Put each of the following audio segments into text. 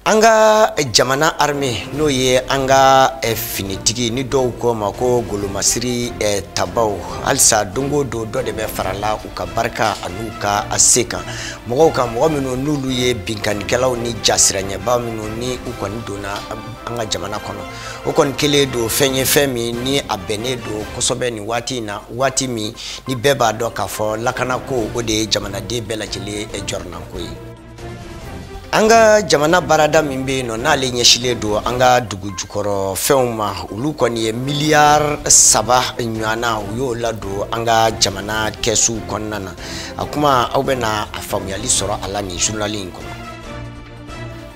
An ka jamana armée n'o ye an ka finitigi ni dɔw ko ma ko golomasiri tabaw, halisa don o don dɔ de bɛ farala u ka barika an'u ka se kan mɔgɔw kan, mɔgɔ minnu n'olu ye binkannikɛlaw ni jasiranyɛba minnu ni u kɔni donna an ka jamana kɔnɔ. O kɔni kelen don fɛn ye, fɛn min ni a bɛnnen don kosɛbɛ nin waati in na, waati min ni bɛɛ b'a dɔn k'a fɔ lakanako o de ye jamanaden bɛɛ lajɛlen jɔrɔnanko ye. An ka jamana baarada min bɛ yen nɔ n'ale ɲɛsinnen don an ka dugu jukɔrɔ fɛnw ma, olu kɔni ye miliyari 3 ɲɔgɔnna u y'o ladon an ka jamana kɛsuw kɔnɔna na. A kuma aw bɛna a faamuyali sɔrɔ a la nin journal in kɔnɔ.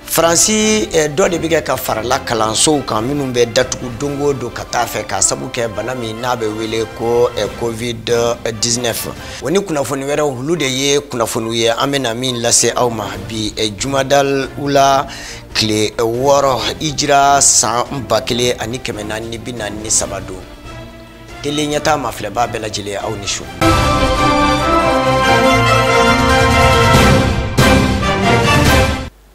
Faransi, dɔ de bɛ kɛ ka farala kalansow kan minnu bɛ datugu don o don ka taa fɛ k'a sabu kɛ bana min n'a bɛ wele ko Covid 19. O ni kunnafoni wɛrɛw, olu de ye kunnafoniw ye an bɛna min lase aw ma bi, jumadal ula tile 6, hijira san 1443 don. Tele ɲɛtaa mafilɛbaa bɛɛ lajɛlen, aw ni su.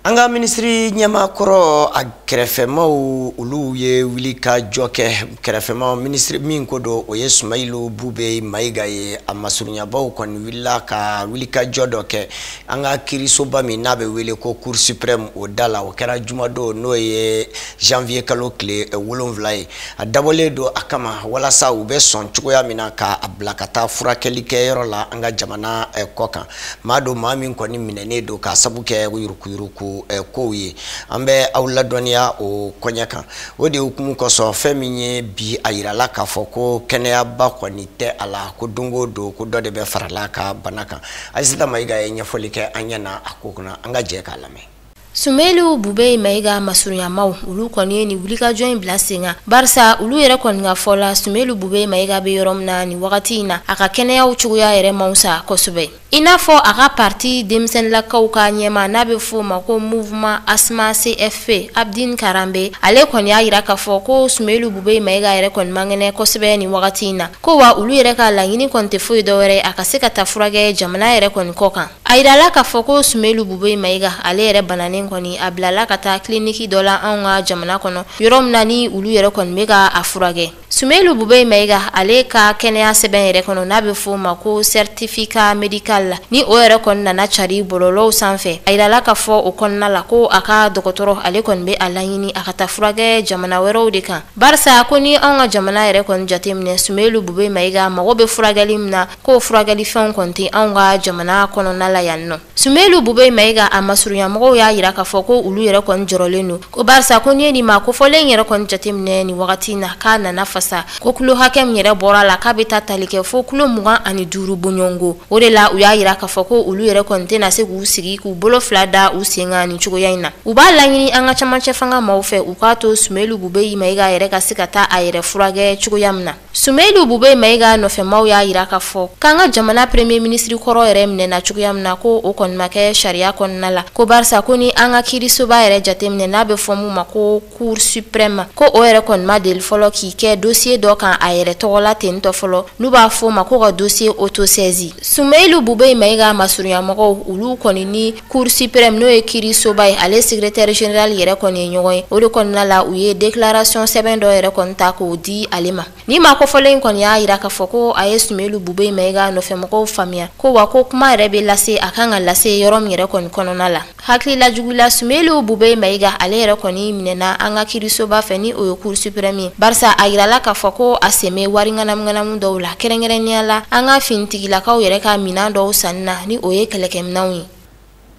An ka minisiri ɲɛmaakɔrɔ a kɛrɛfɛmaw, olu ye wuli ka jɔ kɛ. Kɛrɛfɛmaw minisiri min ko don, o ye Sumayilu Bube Mayiga ye. A masurunyabaw kɔni wulila ka wuli ka jɔ dɔ kɛ an ka kiirisoba min n'a bɛ wele ko Cour suprême, o da la. O kɛra jumadon, n'o ye janvier kalo tile 7 ye. A dabɔlen don a kama walasa u bɛ sɔn cogoya min na k'a bila ka taa furakɛli kɛyɔrɔ la an ka jamana kɔ kan. Maa don, maa min kɔni minɛnen don k'a sabu kɛ yurukuyuruku kow ye. An bɛ aw ladɔnniya o koɲɛ kan. O de hukumu kosɔn, fɛn min ye bi a yirala k'a fɔ ko kɛnɛyaba kɔni tɛ a la, ko don o don ko dɔ de bɛ farala ka bana kan. Ayisata Mayiga ye ɲɛfɔli kɛ an ɲɛna a ko kunna, an ka jɛ k'a lamɛn. Sumelu Bube Mayiga masurunyamaw, olu kɔni ye nin wulikajɔ in bila sen kan, barisa olu yɛrɛ kɔni ka fɔ la, Sumelu Bube Mayiga bɛ yɔrɔ min na nin wagati in na, a ka kɛnɛyaw cogoya yɛrɛ man fisa kosɛbɛ. I n'a fɔ a ka parti denmisɛnninlakaw ka ɲɛma n'a bɛ f'o ma ko Mouvement Asma CFP, Abdine Karambe, ale kɔni y'a yira k'a fɔ ko Sumelu Bube Mayiga yɛrɛ kɔni man kɛnɛ kosɛbɛ nin wagati in na, ko wa olu yɛrɛ ka laɲini kɔni tɛ foyi dɔwɛrɛ a ka se ka taa furakɛ jamana yɛrɛ kɔni kɔ kan. A yirala k'a fɔ ko Sumelu Bube Mayiga ale yɛrɛ bananen kɔni, a bilala ka taa kiliniki dɔ la anw ka jamana kɔnɔ, yɔrɔ min na ni olu yɛrɛ kɔni bɛ ka a furakɛ. Sumelu Bube Mayiga ale ka kɛnɛya sɛbɛn yɛrɛ kɔnɔ n'a bɛ f'o ma ko certificat médical, ni o yɛrɛ kɔni nana cari bɔlɔlɔw sanfɛ, a yirala k'a fɔ o kɔnɔna la ko a ka dɔgɔtɔrɔ ale kɔni bɛ a laɲini a ka taa furakɛ jamana wɛrɛw de kan, barisa ko ni anw ka jamana yɛrɛ kɔni jateminɛ, Sumelu Bube Mayiga mago bɛ furakɛli min na, k'o furakɛli fɛnw kɔni tɛ anw ka jamana kɔnɔna la yan nɔ. Sumelu Bube Mayiga a masurunyamɔgɔw y'a yira k'a fɔ ko olu yɛrɛ kɔni jɔrɔlen don, ko barisa ko n'i ye nin maa kofɔlen yɛrɛ kɔni jateminɛ nin wagati in na, k'a nana fasa, ko kilo hakɛ min yɛrɛ bɔra a la, k'a bɛ taa tali kɛ fo kilo 25 bɔɲɔgɔnko. O de la u y'a yira k'a fɔ ko olu yɛrɛ kɔni tɛna se k'u sigi k'u bolo fila da u sen kan nin cogoya in na. U b'a laɲini an ka camancɛ fanga maaw fɛ, u k'a to Sumelu Bube Mayiga yɛrɛ ka se ka taa a yɛrɛ furakɛ cogoya min na. Sumelu Bube Mayiga nɔfɛmaw y'a yira k'a fɔ k'an ka jamana premier ministre kɔrɔ yɛrɛ minɛna cogoya min na, ko o kɔni ma kɛ sariya kɔnɔna la, ko barisa ko ni an ka kiirisoba yɛrɛ jateminɛ n'a bɛ fɔ mun ma ko Cour suprême, ko o yɛrɛ kɔni ma deli fɔlɔ k'i kɛ dossier dɔ kan a yɛrɛ tɔgɔ la ten tɔ fɔlɔ, n'u b'a fɔ o ma ko ka dossier autosaisi. Sumelu Bube Mayiga masurunyamɔgɔw, olu kɔni ni Cour suprême, n'o ye kiirisoba ye, ale secrétaire général yɛrɛ kɔni ye ɲɔgɔn ye. O de kɔnɔna la u ye déclaration sɛbɛn dɔ yɛrɛ kɔni ta k'o di ale ma. Ni maa kofɔlen kɔni y'a yira k'a fɔ ko a ye Sumelu Bube Mayiga nɔfɛmɔgɔw faamuya ko wa ko kuma yɛrɛ bɛ lase a kan ka lase yɔrɔ min yɛrɛ kɔni kɔnɔna la. Hakilila jugu la, Sumelu Bube Mayiga ale yɛrɛ kɔni minɛna an ka kiirisoba fɛ, ni o ye Cour suprême ye, barisa a yirala k'a fɔ ko a sen bɛ wari ŋanamuŋanamu dɔw la, kɛrɛnkɛrɛnnenya la an ka finitigilakaw yɛrɛ ka minɛn dɔw sanni na, ni o ye kɛlɛkɛminɛnw ye.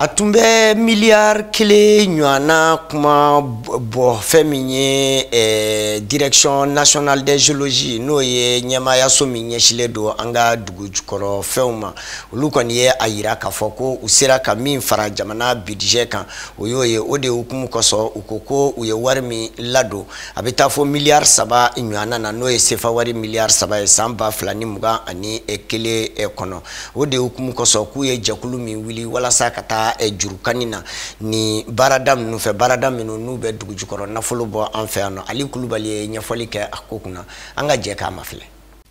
A tun bɛ miliyari 1 ɲɔgɔnna kuma bɔ. Fɛn min ye Direction nationale des géologies, n'o ye ɲɛmaayaso min ɲɛsinnen don an ka dugu jukɔrɔ fɛnw ma, olu kɔni ye a yira k'a fɔ ko u sera ka min fara jamana budget kan, o y'o ye. O de hukumu kosɔn, u ko ko u ye wari min ladon, a bɛ taa fɔ miliyari 3 ɲɔgɔnna na, n'o ye sefa wari miliyari 3 ye san 2021 kɔnɔ. O de hukumu kosɔn k'u ye jɛkulu min wuli walasa ka taa jurukani na ni baarada minnu fɛ, baarada minnu n'u bɛ dugu jukɔrɔ nafolo bɔ an fɛ yan nɔ. Ali Kulubali ye ɲɛfɔli kɛ a ko kunna, an ka jɛ k'a mafilɛ.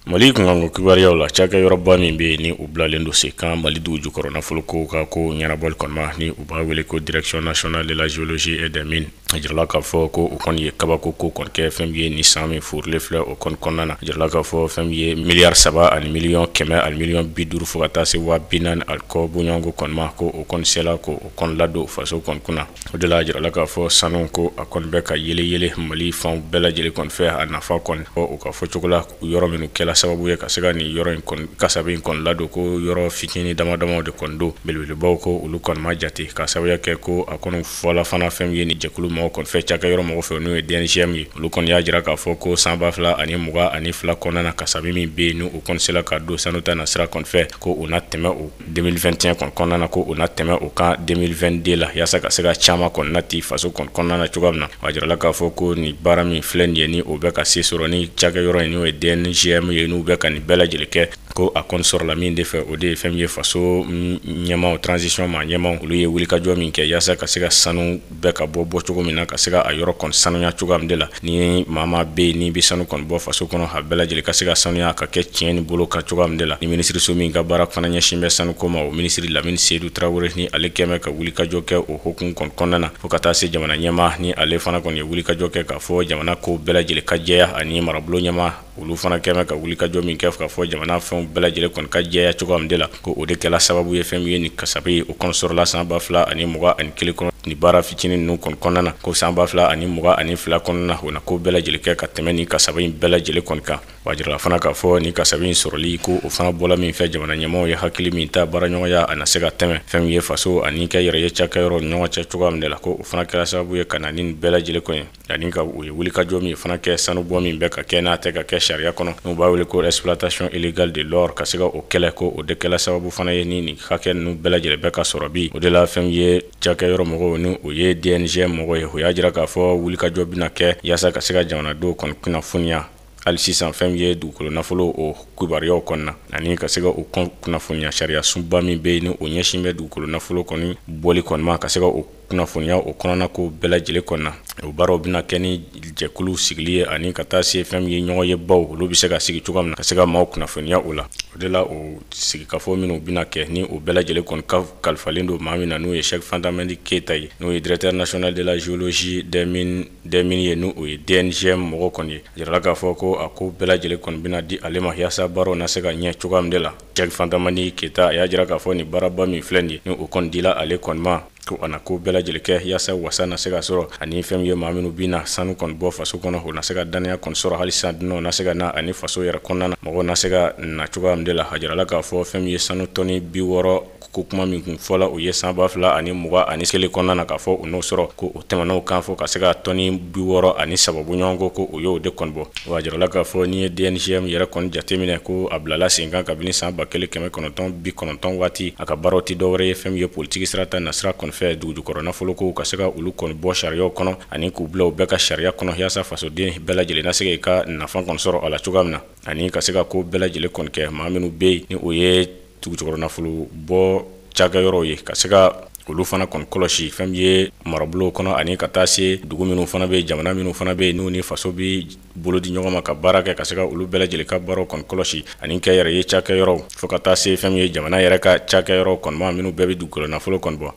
Mali kunkanko kibaruyaw la, cakɛyɔrɔba min bɛ yen ni u bilalen don sen kan Mali dugu jukɔrɔ nafolo ko ka ko ɲɛnabɔli kɔnɔma, ni u b'a wele ko Direction nationale de la géologie et des mines, a jirala k'a fɔ ko u kɔni ye kabako ko kɔni kɛ. Fɛn min ye ni san min forilen filɛ, o kɔni kɔnɔna na, a jirala k'a fɔ fɛn min ye miliyari 3 ani miliyɔn 150 fo ka taa se 40 000 ali kɔ bɔɲɔgɔnko kɔni ma, ko o kɔni sela ko o kɔni ladon faso kɔni kunna. O de la, a jirala k'a fɔ sanu ko a kɔni bɛ ka yele yele Mali fanw bɛɛ lajɛlen kɔni fɛ. A nafa kɔni, u ka fɔ cogo la, yɔrɔ minnu kɛla sababu ye ka se ka nin yɔrɔ in kɔni kasabi in kɔni ladon, ko yɔrɔ fitinin dama damaw de kɔni don, belebelebaw ko olu kɔni ma jate, ka sababuya kɛ ko a kɔni fɔla fana. Fɛn min ye nin jɛkulu mɔgɔw kɔni fɛ, cakɛyɔrɔ mɔgɔw fɛ, n'o ye DNGM ye, olu kɔni y'a jira k'a fɔ ko san 2022 kɔnɔna na, kasabi min bɛ yen, n'u kɔni sela ka don sanu ta na sira kɔni fɛ, ko o na tɛmɛ o 2021 kɔni kɔnɔna na, ko o na tɛmɛ o kan 2022 la, yaasa ka se ka caman kɔni nati faso kɔni kɔnɔna na cogoya min na. A jirala k'a fɔ ko nin baara min filɛ nin ye, ni o bɛ ka se sɔrɔ ni cakɛyɔrɔ in, n'o ye DNGM ye, n'u bɛ ka nin bɛɛ lajɛlen kɛ, ko a kɔni sɔrɔla min de fɛ, o de ye fɛn min ye faso ɲɛmaw, transition ma ɲɛmaw, olu ye wulikajɔ min kɛ yaasa ka se ka sanu bɛɛ ka bɔ bɔcogo min na, ka se ka a yɔrɔ kɔni sanuya cogoya min de la. Ni maa maa bɛ yen n'i bɛ sanu kɔni bɔ faso kɔnɔ, a bɛɛ lajɛlen ka se ka sanuya, ka kɛ tiɲɛ ni bolo kan cogoya min de la. Ni minisiriso min ka baara fana ɲɛsin bɛ sanuko ma, o minisiri Lamini Seyidu Tarawele, ni ale kɛmɛ ka wulikajɔ kɛ o hukumu kɔni kɔnɔna na, fo ka taa se jamana ɲɛmaa, ni ale fana kɔni ye wulikajɔ kɛ k'a fɔ jamana ko bɛɛ lajɛlen ka jɛya, ani marabolo ɲɛmaa, olu fana kɛmɛ ka wulikajɔ min kɛ k'a fɔ jamana fɛnw bɛɛ lajɛlen kɔni ka jɛya cogoya min de la, ko o de kɛla sababu ye fɛn min ye nin kasabi o kɔni sɔrɔla san 2021 kɔnɔ ni baara fitinin ninnu kɔni kɔnɔna na, ko san 2022 kɔnɔna na, o na ko bɛɛ lajɛlen kɛ ka tɛmɛ nin kasabi in bɛɛ lajɛlen kɔni kan. Wa jirala fana k'a fɔ nin kasabi in sɔrɔli, ko o fana bɔla min fɛ, jamana ɲɛmaaw ye hakili min ta, baaraɲɔgɔnya a na se ka tɛmɛ fɛn min ye faso ani kɛ yɛrɛ ye cakɛyɔrɔ ni ɲɔgɔn cɛ cogoya min de la, ko o fana kɛra sababu ye ka na ni nin bɛɛ lajɛlen kɔni, ani ka u ye wulikajɔ min fana kɛ sanubɔ min bɛ ka kɛ n'a tɛ ka kɛ sariya kɔnɔ, n'u b'a wele ko exploitation illégale de l'or, ka se ka o kɛlɛ, ko o de kɛla sababu fana ye ni nin hakɛ ninnu bɛɛ lajɛlen bɛ ka sɔrɔ bi. O de la, fɛn min ye cakɛyɔrɔ mɔgɔw, ni o ye DNG mɔgɔw ye, o y'a jira k'a fɔ wulikajɔ bɛna kɛ yaasa ka se ka jamanadenw kɔni kunnafoniya hali sisan fɛn min ye dugukolo nafolo o kibaruyaw kɔnɔna, ani ka se ka o kunnafoniya sariya sunba min bɛ yen, ni o ɲɛsin bɛ dugukolo nafolo kɔni bɔli kɔni ma, ka se ka o kunnafoniya o kɔnɔna ko bɛɛ lajɛlen kɔnɔna. O baaraw bɛna kɛ ni jɛkulu sigili ye, ani ka taa se fɛn min ye ɲɔgɔn ye baw, olu bɛ se ka sigi cogoya min na ka se ka maaw kunnafoniya o la. O de la, o sigikafɔ minnu bɛna kɛ, ni o bɛɛ lajɛlen kɔni ka kalifalen don maa min na, n'o ye Cheick Fantamadi Keyita ye, n'o ye directeur national de la géologie des mines ye, n'o ye DNGM mɔgɔ kɔni ye, a jirala k'a fɔ ko a ko bɛɛ lajɛlen kɔni bɛna di ale ma yaasa baaraw na se ka ɲɛ cogoya min de la. Cheick Fantamadi Keyita, a y'a jira k'a fɔ nin baaraba min filɛ nin ye, ni o kɔni dila ale kɔni ma, ko a na ko bɛɛ lajɛlen kɛ yaasa wasa na se ka sɔrɔ, ani fɛn min ye maa minnu bɛna sanu kɔni bɔ faso kɔnɔ, o na se ka dannaya kɔni sɔrɔ hali sisan, dunanw na se ka na, ani faso yɛrɛ kɔnɔna na mɔgɔw na se ka na cogoya min de la. A jirala k'a fɔ fɛn min ye sanu tɔni 60 ko kuma min kun fɔla o ye san 2021 kɔnɔna na, k'a fɔ o n'o sɔrɔ, ko o tɛmɛn'o kan fɔ ka se ka tɔni 63 bɔɲɔgɔnko, ko o y'o de kɔni bɔ. Wa a jirala k'a fɔ n'i ye DNGM yɛrɛ kɔni jateminɛ, ko a bilala sen kan kabini san 1990 waati. A ka baaraw tɛ dɔwɛrɛ ye fɛn min ye politiki sira ta nasira kɔni fɛ, dugujukɔrɔ nafolo ko ka se ka olu kɔni bɔ sariyaw kɔnɔ ani k'u bila u bɛɛ ka sariya kɔnɔ, yaasa fasoden bɛɛ lajɛlen na se k'i ka nafa kɔni sɔrɔ a la cogoya min na, ani ka se ka ko bɛɛ lajɛlen kɔni kɛ maa minnu bɛ yen, ni o ye dugujukɔrɔ nafolo bɔ cakɛyɔrɔw ye, ka se ka olu fana kɔni kɔlɔsi fɛn min ye marabolow kɔnɔ, ani ka taa se dugu minnu fana bɛ, jamana minnu fana bɛ yen, n'u ni faso bɛ bolo di ɲɔgɔn ma ka baara kɛ, ka se ka olu bɛɛ lajɛlen ka baaraw kɔni kɔlɔsi, ani kɛ yɛrɛ ye cakɛyɔrɔw, fo ka taa se fɛn min ye jamana yɛrɛ ka cakɛyɔrɔw kɔni ma, minnu bɛɛ bɛ dugukolo nafolo kɔni bɔ.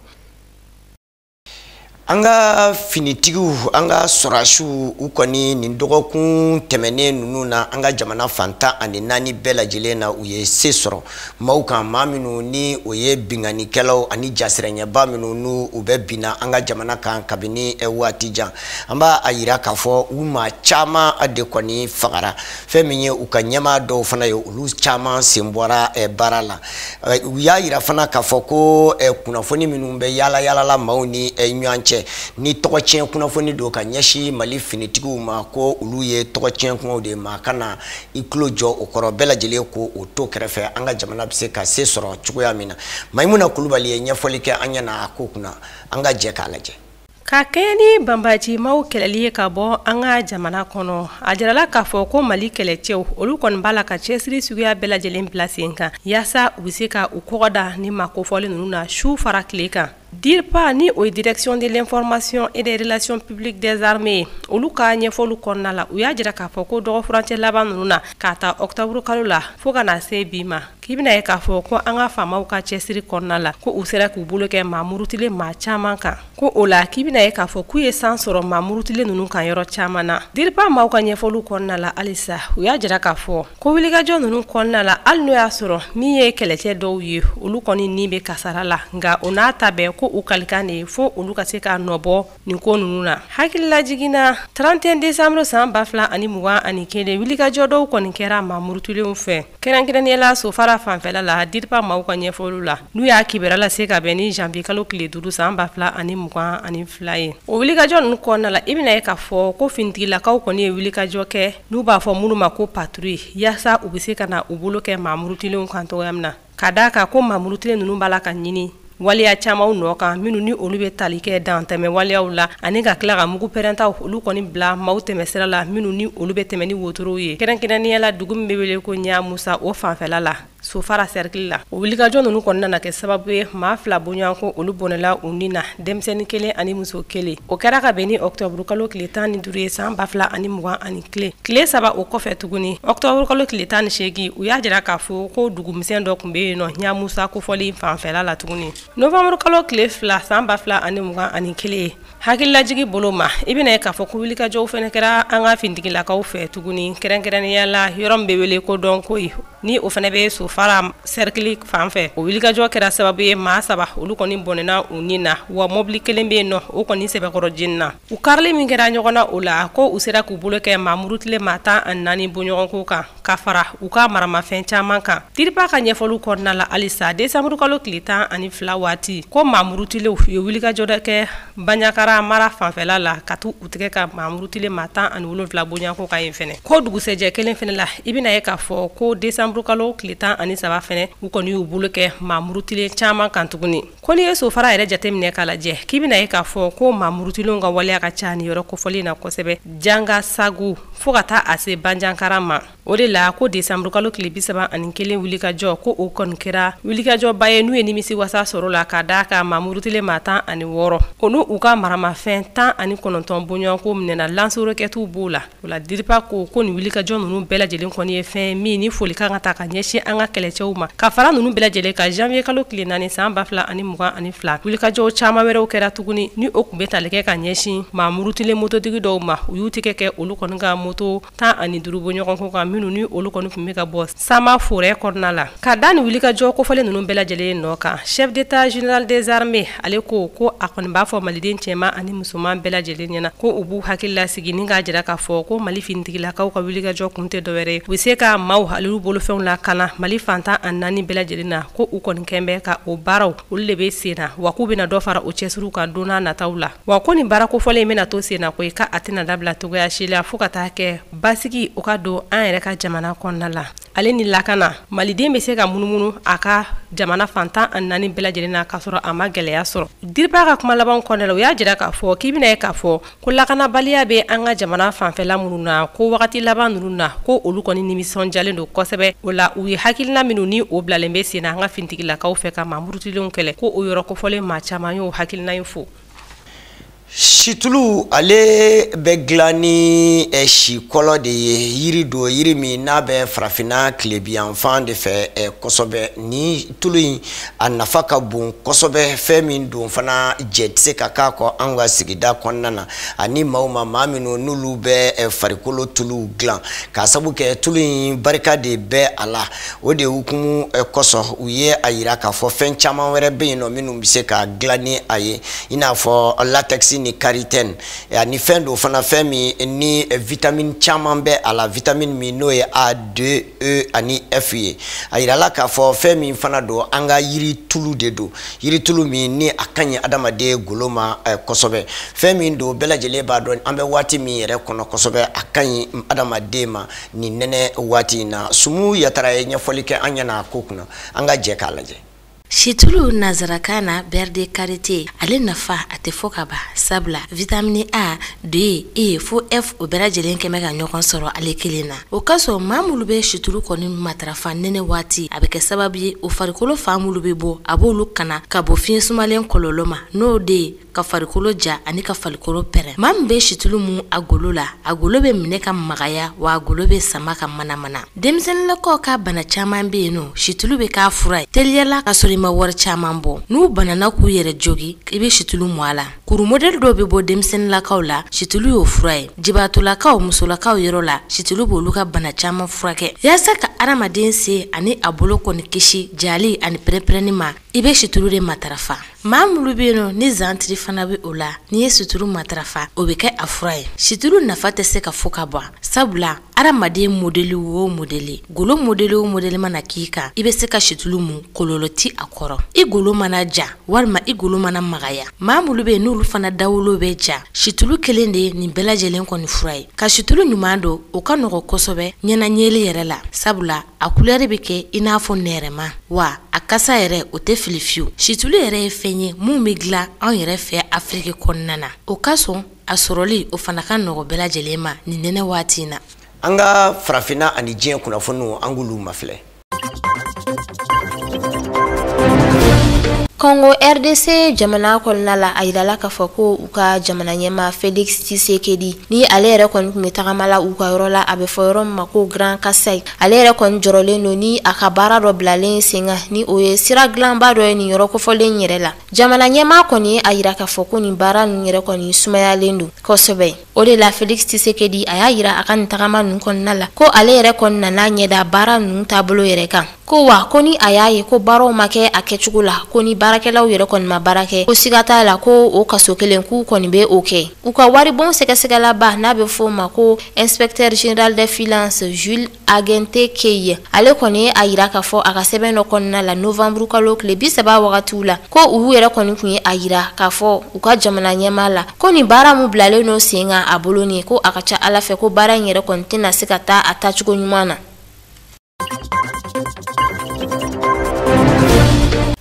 An ka finitigiw, an ka sɔrɔdasiw, u kɔni nin dɔgɔkun tɛmɛnen ninnu na, an ka jamana fan 14 bɛɛ lajɛlen na, u ye se sɔrɔ maaw kan, maa minnu ni o ye binkannikɛlaw ani jasirɛɲɛba minnu n'u u bɛ binna an ka jamana kan kabini waati jan. An b'a a yira k'a fɔ u maa caman de kɔni fagara. Fɛn min ye u ka ɲɛmaa dɔw fana ye, olu caman sen bɔra baara la. U y'a yira fana k'a fɔ ko kunnafoni minnu bɛ yaala yaalala maaw ni ɲɔgɔn cɛ, ni tɔgɔ tiɲɛ kunnafoni don ka ɲɛsin Mali finitigiw ma, ko olu ye tɔgɔ tiɲɛ kumaw de ma, ka na i tulo jɔ o kɔrɔ, bɛɛ lajɛlen ko o to kɛrɛfɛ, an ka jamana bɛ se ka se sɔrɔ cogoya min na. Mayimuna Kulubali ye ɲɛfɔli kɛ an ɲɛna a ko kunna, an ka jɛ k'a lajɛ. Ka kɛɲɛ ni banbacimaw kɛlɛli ye ka bɔ an ka jamana kɔnɔ, a jirala k'a fɔ ko Mali kɛlɛcɛw, olu kɔni b'a la ka cɛsiri suguya bɛɛ lajɛlen bila sen kan yaasa u bɛ se ka u kɔgɔ da ni maa kofɔlen ninnu na su fara tile kan. DIRPA, ni o ye Direction de l'information et des relations publiques des armées, olu ka ɲɛfɔliw kɔnɔna la, u y'a jira k'a fɔ ko dɔgɔfurancɛ laban ninnu na, k'a ta octobre kalo la fo ka na se bi ma, k'i bɛna ye k'a fɔ ko an ka faamaw ka cɛsiri kɔnɔna la, ko u sera k'u bolo kɛ maa murutilen maa caman kan. Ko o la, k'i bɛna ye k'a fɔ k'u ye san sɔrɔ maa murutilen ninnu kan yɔrɔ caman na. DIRPA maaw ka ɲɛfɔliw kɔnɔna la halisa, u y'a jira k'a fɔ ko wulikajɔ ninnu kɔnɔna la, hali n'o y'a sɔrɔ min ye kɛlɛcɛ dɔw ye, olu kɔni ni bɛ kasara la, nka o n'a ta bɛɛ, ko u kalikan de ye fo olu ka se ka nɔbɔ nin ko ninnu na. Hakililajigin na, 31 décembre san 2021, wulikajɔ dɔw kɔni kɛra maa murutilenw fɛ, kɛrɛnkɛrɛnnenya la Sofara fanfɛla la. DIRPA maaw ka ɲɛfɔliw la, n'u y'a kibaruya lase ka bɛn ni janvier kalo tile 5 san 2022 ye, o wulikajɔ ninnu kɔnɔna la, i bɛna ye k'a fɔ ko finitigilakaw kɔni ye wulikajɔ kɛ, n'u b'a fɔ minnu ma ko patrouille, yaasa u bɛ se ka na u bolo kɛ maa murutilenw kan cogoya min na, ka d'a kan ko maa murutilen ninnu b'a la ka ɲini waleya camanw nɔ kan, minnu ni olu bɛ tali kɛ dantɛmɛ waleyaw la, ani ka tila ka mugu pɛrɛntaw olu kɔni bila maaw tɛmɛ sira la, minnu ni olu bɛ tɛmɛ ni wotorow ye, kɛrɛnkɛrɛnnenya la dugu min bɛ wele ko Ɲamusa, o fanfɛla la, Sofara cercle la. O wulikajɔ ninnu kɔni nana kɛ sababu ye, maa fila bɔɲɔgɔnko olu bɔnɛla u ni na, denmisɛnnin kelen ani muso kelen. O kɛra ka bɛn ni octobre kalo tile 15 ye san 2021. Tile 3 o kɔfɛ tuguni, octobre kalo tile 18, u y'a jira k'a fɔ ko dugumisɛn dɔ tun bɛ yen nɔ Ɲamusa kofɔli fanfɛla la tuguni. Novembre kalo tile 2 san 2021, hakililajigi bolo ma, i bɛna ye k'a fɔ ko wulikajɔw fɛnɛ kɛra an ka finitigilakaw fɛ tuguni, kɛrɛnkɛrɛnnenya la yɔrɔ min bɛ wele ko Dɔnkoyi, ni o fɛnɛ bɛ Sofara cercle fan fɛ. O wulikajɔ kɛra sababu ye, maa saba olu kɔni bɔnɛna u ni na, wa mɔbili kelen bɛ yen nɔ, o kɔni sɛbɛkɔrɔ jeni na. U karili min kɛra ɲɔgɔn na o la, ko u sera k'u bolo kɛ maa murutilen maa 14 bɔɲɔgɔnko kan, ka fara u ka maramafɛn caman kan. DIRPA ka ɲɛfɔliw kɔnɔna la halisa, décembre kalo tile 12 waati, ko maa murutilenw u ye wulikajɔ dɔ kɛ Banjakara mara fanfɛla la, ka t'u u tigɛ ka maa murutilen maa 17 bɔɲɔgɔnko kan yen fɛnɛ. Ko dugusɛjɛ kelen fɛnɛ la, i bɛna ye k'a fɔ ko décembre kalo tile 13 fɛnɛ, u kɔni y'u bolo kɛ maa murutilen caman kan tuguni. Ko n'i ye Sofara yɛrɛ jateminɛ k'a lajɛ, k'i bɛna ye k'a fɔ ko maa murutilenw ka waleya ka ca nin yɔrɔ kofɔlen na kosɛbɛ, Janga Sagu fo ka taa a se Banjankara ma. O de la ko décembre kalo tile 31 wulikajɔ, ko o kɔni kɛra wulikajɔba ye n'u ye nimisi wasa sɔrɔ la, ka d'a kan maa murutilen maa 16, o n'u u ka maramafɛn 19 bɔɲɔgɔnko minɛna, lance-roquettew b'o la. O la, DIRPA ko ko nin wulikajɔ ninnu bɛɛ lajɛlen kɔni ye fɛn min ni foli kan ka ta ka ɲɛsin an ka kɛlɛcɛw ma. Ka fara ninnu bɛɛ lajɛlen kan, janvier kalo tile 4 san 2022, wulikajɔw caman wɛrɛw kɛra tuguni, ni o tun bɛ tali kɛ ka ɲɛsin maa murutilen mototigi dɔw ma. U y'u tigɛ kɛ olu kɔni ka moto 15 bɔɲɔgɔnko kan, minnu ni olu kɔni tun bɛ ka bɔ Sama forêt kɔnɔna la. Ka da nin wulikajɔ kofɔlen ninnu bɛɛ lajɛlen nɔ kan, chef d'état général des armées, ale ko ko a kɔni b'a fɔ maliden cɛman ani musoman bɛɛ lajɛlen ɲɛna ko u b'u hakili lasigi, ni k'a jira k'a fɔ ko Mali finitigilakaw ka wulikajɔ kun tɛ dɔwɛrɛ ye, u bɛ se ka maaw halilu bolofɛnw lakana Mali fan 14 bɛɛ lajɛlen na. Ko u kɔni kɛn bɛ ka o baaraw olu de bɛ sen na, wa k'u bɛna dɔ fara o cɛsiriw kan don n'a nataw la. Wa ko nin baara kofɔlen in bɛna to sen na koyi, k'a tɛna dabila cogoya si la, fo ka taa kɛ basigi o ka don an yɛrɛ ka jamana kɔnɔna la, ale ni lakana, maliden bɛ se ka munumunu a ka jamana fan 14 bɛɛ lajɛlen na k'a sɔrɔ a ma gɛlɛya sɔrɔ. DIRPA ka kuma laban kɔnɔna la, u y'a jira k'a fɔ k'i bɛna ye k'a fɔ ko lakanabaliya bɛ an ka jamana fanfɛla minnu na, ko wagati laban ninnu na, ko olu kɔni nimisɔndiyalen don kosɛbɛ. O la, u ye hakilina minnu ni o bilalen bɛ sen na an ka finitigilakaw fɛ ka maa murutilenw kɛlɛ, ko o yɔrɔ kofɔlen maa caman y'o hakilina in fo. Situlu ale bɛ dilan ni sikɔlɔ de ye, yiri don, yiri min n'a bɛ farafinna tilebiyanfan de fɛ kosɛbɛ. Ni tulu in a nafa ka bon kosɛbɛ, fɛn min don fana jɛ tɛ se ka k'a kɔ an ka sigida kɔnɔna na, ani maaw ma maa minnu n'olu bɛ farikolo tuluw dilan, k'a sabu kɛ tulu in barika de bɛ a la. O de hukumu kosɔn u ye a yira k'a fɔ fɛn caman wɛrɛ bɛ yen nɔ minnu bɛ se ka dilan ni a ye, i n'a fɔ latex ni karité, ani fɛn dɔ fana, fɛn min ni vitamine caman bɛ a la, vitamine min n'o ye A, 2, E ani F ye. A yirala k'a fɔ fɛn min fana don, an ka yiri tulu de don, yiri tulu min ni a ka ɲi adamaden golo ma kosɛbɛ. Fɛn min don, bɛɛ lajɛlen b'a dɔn an bɛ waati min yɛrɛ kɔnɔ kosɛbɛ, a ka ɲi adamaden ma nin nɛnɛ waati in na. Sumu Yatara ye ɲɛfɔli kɛ an ɲɛna a ko kunna, an ka jɛ k'a lajɛ. Situlu nanzarakan na beurre de karité, ale nafa a tɛ fɔ ka ban, sabula vitamine A, D, E fo F o bɛɛ lajɛlen kɛmɛ ka ɲɔgɔn sɔrɔ ale kelen na. O kasɔn maa minnu bɛ situlu kɔni matarafa nɛnɛ waati, a bɛ kɛ sababu ye o farikolo fan minnu bɛ bɔ, a b'olu kana ka bɔ fiɲɛ sumalen kɔlɔlɔ ma, n'o de ye ka farikolo ja ani ka farikolo pɛrɛn. Maa min bɛ situlu mun a golo la, a golo bɛ minɛ ka magaya, wa a golo bɛ sama ka manamana. Denmisɛnninlakaw ka bana caman bɛ yen nɔ, situlu bɛ k'a fura ye teliyala ka sɔrɔ i ma wari caman bɔ. N'u banana k'u yɛrɛ jogi, i bɛ situlu mu a la. Kuru modèle dɔw bɛ bɔ denmisɛnninlakaw la, situlu y'o fura ye. Jibaatolakaw, musolakaw yɔrɔ la, situlu b'olu ka bana caman furakɛ. Yaasa ka adamaden se ani a bolo kɔni kisi jali ani pɛrɛn-pɛrɛnni ma, i bɛ situlu de matarafa. Maa minnu bɛ yen nɔ ni zantiri fana bɛ o la, n'i ye situlu matarafa, o bɛ kɛ a fura ye. Situlu nafa tɛ se ka fɔ ka ban, sabula adamaden modèle o modèle, golo modèle o modèle mana k'i kan, i bɛ se ka situlu mun, kɔlɔlɔ ti a kɔrɔ. I golo mana ja walima i golo mana magaya, maa minnu bɛ yen n'olu fana dawolo bɛ ja, situlu kelen de ye nin bɛɛ lajɛlen kɔni fura ye. Ka situlu ɲuman don, o ka nɔgɔn kosɛbɛ ɲɛnaɲɛli yɛrɛ la, sabula a couleur bɛ kɛ i n'a fɔ nɛrɛma, wa a kasa yɛrɛ o tɛ fili fiyewu. Situlu yɛrɛ ye fɛn ye mun bɛ dilan anw yɛrɛ fɛ Afiriki kɔnɔna na, o ka sɔn a sɔrɔli o fana ka nɔgɔn bɛɛ lajɛlen ma nin nɛnɛ waati in na. An ka farafinna ani diɲɛ kunnafoniw, an k'olu mafilɛ. Congo RDC jamana kɔnɔna la, a yirala k'a fɔ ko u ka jamana ɲɛmaa Felix Tshisekedi, ni ale yɛrɛ kɔni tun bɛ tagama la u ka yɔrɔ la, a bɛ fɔ yɔrɔ min ma ko Grand Kasai, ale yɛrɛ kɔni jɔrɔlen don ni a ka baara dɔ bilalen sen kan, ni o ye sira dilanba dɔ ye nin yɔrɔ kofɔlen yɛrɛ la. Jamana ɲɛmaa kɔni ye a yira k'a fɔ ko nin baara ninnu yɛrɛ kɔni sumayalen don kosɛbɛ. O de la Felix Tshisekedi a y'a yira a ka nin tagama ninnu kɔnɔna la ko ale yɛrɛ kɔni nana ɲɛda baara ninnu taabolo yɛrɛ kan, ko wa ko ni a y'a ye ko baaraw ma kɛ a kɛcogo la, ko ni baarakɛlaw yɛrɛ kɔni ma baara kɛ, ko siga t'a la ko o kaso kelen k'u kɔni bɛ o kɛ. U ka waribon sɛgɛsɛgɛlaba n'a bɛ f'o ma ko inspecteur général des finances Jules Agente Keye, ale kɔni ye a yira k'a fɔ a ka sɛbɛn dɔ kɔnɔna la novembre kalo tile 30 wagatiw la, ko u yɛrɛ kɔni tun ye a yira k'a fɔ u ka jamana ɲɛmaa la ko nin baara mun bilalen don sen kan a bolo nin, ko a ka ca Ala fɛ ko baara in yɛrɛ kɔni tɛna se ka taa a taacogo ɲuman na.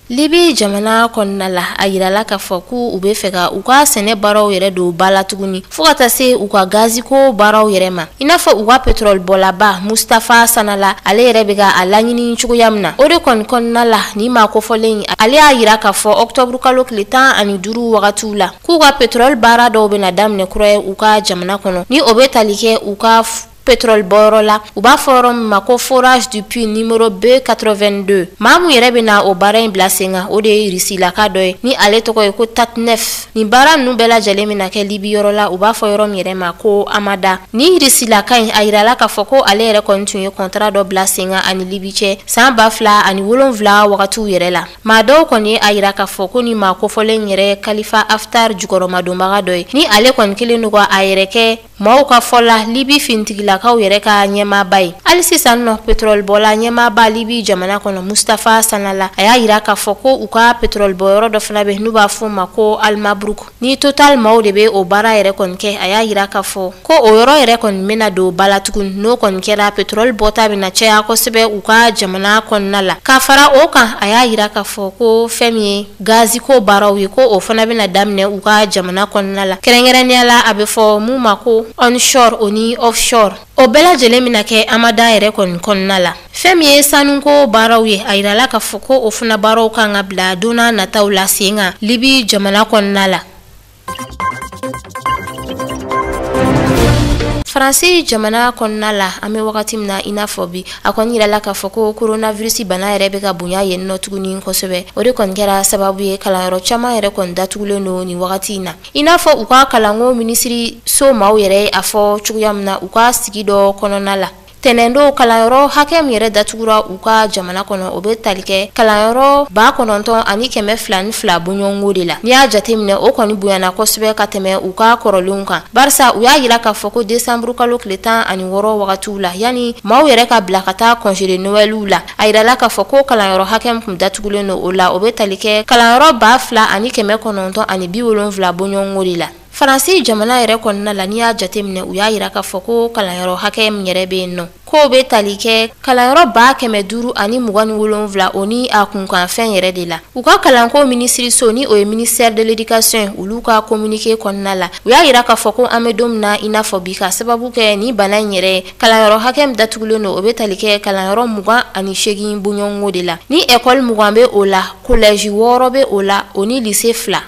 Libi jamana kɔnɔna la, a yirala k'a fɔ k'u bɛ fɛ ka u ka sɛnɛ baaraw yɛrɛ don ba la tuguni, fo ka taa se u ka gaziko baaraw yɛrɛ ma, i n'a fɔ u ka pétrole bɔlaba Mustafa Sanala, ale yɛrɛ bɛ ka a laɲini cogoya min na. O de kɔni kɔnɔna la, nin maa kofɔlen in, ale y'a yira k'a fɔ octobre kalo tile 15 wagatiw la, k'u ka pétrole baara dɔw bɛna daminɛ kura ye u ka jamana kɔnɔ, ni o bɛ tali kɛ u ka pétrole bɔyɔrɔ la, u b'a fɔ yɔrɔ min ma ko forage du puits numéro B82. Maa mun yɛrɛ bɛna o baara in bila sen kan, o de ye Rusilaka dɔ ye, ni ale tɔgɔ ye ko Tatnef. Nin baara ninnu bɛɛ lajɛlen bɛna kɛ Libi yɔrɔ la, u b'a fɔ yɔrɔ min yɛrɛ ma ko Amada. Ni Rusilaka in, a yirala k'a fɔ ko ale yɛrɛ kɔni tun ye contrat dɔ bila sen kan ani Libi cɛ san 2007 wagatiw yɛrɛ la. Maa dɔw kɔni ye a yira k'a fɔ ko nin maa kofɔlen yɛrɛ ye Khalifa Haftar jukɔrɔmadonbaga dɔ ye, ni ale kɔni kelen don ka a yɛrɛ kɛ maaw ka fɔ la Libi finitigilakaw yɛrɛ ka ɲɛmaaba ye. Hali sisan nɔ, pétrole bɔla ɲɛmaaba Libi jamana kɔnɔ Mustafa Sanala, a y'a yira k'a fɔ ko u ka pétrole bɔyɔrɔ dɔ fana bɛ n'u b'a fɔ o ma ko Almabruk, ni Total maaw de bɛ o baara yɛrɛ kɔni kɛ. A y'a yira k'a fɔ ko o yɔrɔ yɛrɛ kɔni bɛna don ba la tuguni, n'o kɔni kɛra pétrole bɔta bɛna caya kosɛbɛ u ka jamana kɔnɔna la. Ka fara o kan, a y'a yira k'a fɔ ko fɛn min ye gaziko baaraw ye, ko o fana bɛna daminɛ u ka jamana kɔnɔna la, kɛrɛnkɛrɛnnenya la a bɛ fɔ mun ma ko onshore o ni offshore. O bɛɛ lajɛlen bɛna kɛ Amada yɛrɛ kɔni kɔnɔna la. Fɛn min ye sanuko baaraw ye, a yirala k'a fɔ ko o fana baaraw kan ka bila don n'a nataw la sen kan Libi jamana kɔnɔna la. Faransi jamana kɔnɔna la, an bɛ wagati min na i n'a fɔ bi, a kɔni yirala k'a fɔ ko coronavirus bana yɛrɛ bɛ ka bonya yen nɔ tuguni kosɛbɛ. O de kɔni kɛra sababu ye kalanyɔrɔ caman yɛrɛ kɔni datugulen don nin wagati in na. I n'a fɔ u ka kalanko minisiri so maaw yɛrɛ ye a fɔ cogoya min na u ka sigi dɔ kɔnɔna la. Tɛnɛndo kalanyɔrɔ hakɛ min yɛrɛ datugura u ka jamana kɔnɔ, o bɛ tali kɛ kalanyɔrɔ 9202 bɔɲɔgɔnko de la. N'i y'a jateminɛ, o kɔni bonyana kosɛbɛ ka tɛmɛ u ka kɔrɔlenw kan, barisa u y'a yira k'a fɔ ko desanburu kalo tile 16 wagatiw la, yanni maaw yɛrɛ ka bila ka taa congé de Noël la, a yirala k'a fɔ ko kalanyɔrɔ hakɛ min tun datugulen don o la, o bɛ tali kɛ kalanyɔrɔ 2970 bɔɲɔgɔnko de la. Faransi jamana yɛrɛ kɔnɔna la, n'i y'a jateminɛ, u y'a yira k'a fɔ ko kalanyɔrɔ hakɛ min yɛrɛ bɛ yen nɔ, k'o bɛ tali kɛ kalanyɔrɔ 527, o ni a kunkanfɛn yɛrɛ de la. U ka kalanko minisiriso, ni o ye ministère de l'éducation ye, olu ka communiqué kɔnɔna la, u y'a yira k'a fɔ ko an bɛ don min na i n'a fɔ bi, ka sababu kɛ ni bana in yɛrɛ ye, kalanyɔrɔ hakɛ min datugulen don, o bɛ tali kɛ kalanyɔrɔ 28 bɔɲɔgɔnko de la. Ni école 20 bɛ o la, collège 6 bɛ o la, o ni lycée 2.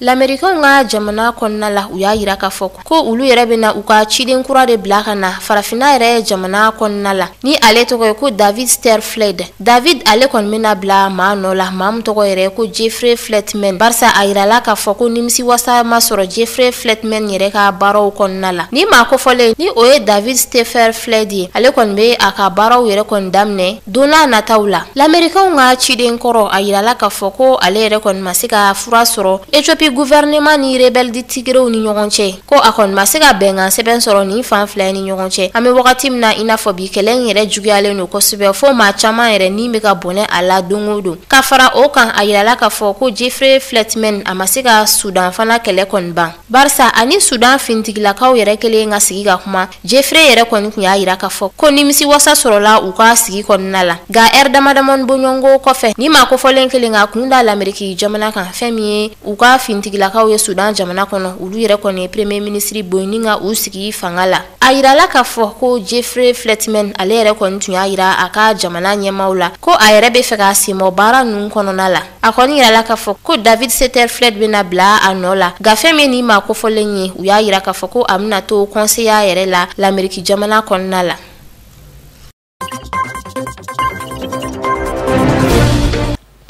Lamɛrikaw ka jamana kɔnɔna la, u y'a yira k'a fɔ ko olu yɛrɛ bɛna u ka ciden kura de bila ka na farafinna yɛrɛ jamana kɔnɔna la, ni ale tɔgɔ ye ko David Sterfled. David ale kɔni bɛna bila maa nɔ la, maa min tɔgɔ yɛrɛ ko Jeffrey Fletman, barisa a yirala k'a fɔ ko nimisiwasa ma sɔrɔ Jeffrey Fletman yɛrɛ ka baaraw kɔnɔna la. Ni maa kofɔlen ni o ye David Sterfled ye, ale kɔni bɛ a ka baaraw yɛrɛ kɔni daminɛ don n'a nataw la. Lamɛrikaw ka ciden kɔrɔ, a yirala k'a fɔ ko ale yɛrɛ kɔni ma se ka fura sɔrɔ Ethiopie gouvernement ni rebelle di Tigrew ni ɲɔgɔn cɛ, ko a kɔni ma se ka bɛnkan sɛbɛn sɔrɔ nin fan fila ni ɲɔgɔn cɛ. An bɛ wagati min na i n'a fɔ bi, kɛlɛ in yɛrɛ juguyalen don kosɛbɛ, fo maa caman yɛrɛ ni bɛ ka bɔnɛ a la don o don. Ka fara o kan, a yirala k'a fɔ ko Jeffrey Fletman a ma se ka Sudan fana kɛlɛ kɔni ban, barisa ani Sudan finitigilakaw yɛrɛ kelen ka sigi ka kuma, Jeffrey yɛrɛ kɔni tun y'a yira k'a fɔ ko nimisiwasa sɔrɔla u ka sigi kɔnɔna la. Nka ɛri dama damani bɔɲɔgɔnko kɔfɛ, ni maa kofɔlen kelen ka kun da Lameriki jamana kan, fɛn min ye u ka finitigilakaw ye Sudan jamana kɔnɔ, olu yɛrɛ kɔni ye premier ministre bonya ka u sigi fanga la. A yirala k'a fɔ ko Jeffrey Fletman ale yɛrɛ kɔni tun y'a yira a ka jamana ɲɛmaaw la ko a yɛrɛ bɛ fɛ ka senbɔ baara ninnu kɔnɔna la. A kɔni yirala k'a fɔ ko David Setterfled bɛna bila a nɔ la. Nka fɛn min ni maa kofɔlen ye, u y'a yira k'a fɔ ko a bɛna to conseiller yɛrɛ la Lameriki jamana kɔnɔna la.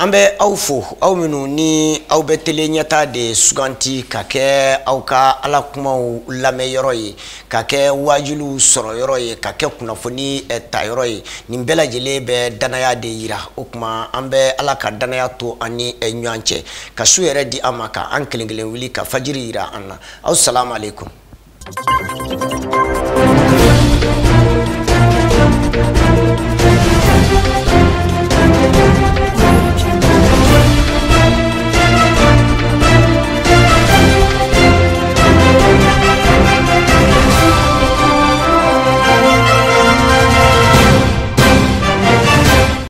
An bɛ aw fo, aw minnu ni aw bɛ télé ɲɛta de suganti ka kɛ aw ka ala kumaw lamɛnyɔrɔ ye, ka kɛ wajuliw sɔrɔ yɔrɔ ye, ka kɛ kunnafoni ta yɔrɔ ye. Nin bɛɛ lajɛlen bɛ danaya de yira. O tuma an bɛ ala ka danaya to an ni ɲɔgɔn cɛ, ka su yɛrɛ di an ma, ka an kelen kelen wuli ka fajiri yira an na. Aw salamu aleykum.